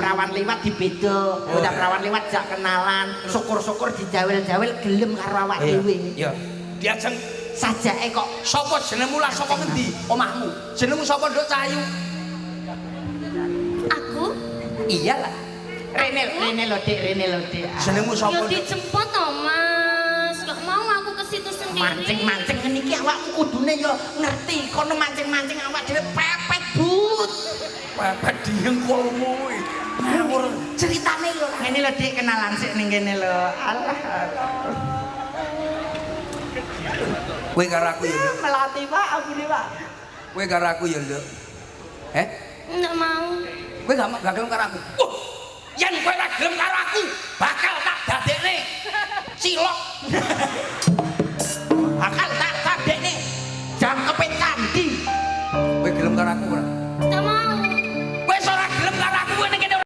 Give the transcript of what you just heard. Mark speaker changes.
Speaker 1: perawan liwat dibeda, bocah perawan liwat jak kenalan, syukur-syukur dijawel-jawel gelem karo awak dhewe.
Speaker 2: Iya. Diajeng
Speaker 1: Sajake kok
Speaker 2: sapa jenengmu lah, saka ngendi omahmu? Jenengmu sapa, Nduk Cahayu?
Speaker 3: Aku?
Speaker 2: Iyalah.
Speaker 1: Rene, rene lho, Dik, rene lho, Dik.
Speaker 2: Jenengmu sapa?
Speaker 3: Ya
Speaker 2: Nduk?
Speaker 3: dijemput toh, Mas. Gak mau aku ke situ sendiri.
Speaker 1: Mancing-mancing ngene iki awakmu kudune ya ngerti kono mancing-mancing awak dhewe pepet but.
Speaker 2: Pepet diengkulmu kuwi. Ngawur.
Speaker 1: Ceritane lho. Ngene lho, Dik, kenalan sik ning kene lho. Alah.
Speaker 2: Kowe karo aku ya, Nduk.
Speaker 1: Melati, Pak, ampune, Pak.
Speaker 2: Kowe karo aku ya, Nduk. Eh?
Speaker 3: Enggak mau.
Speaker 2: Kowe gak gelem karo aku? Wah, yen kowe ora gelem karo aku, bakal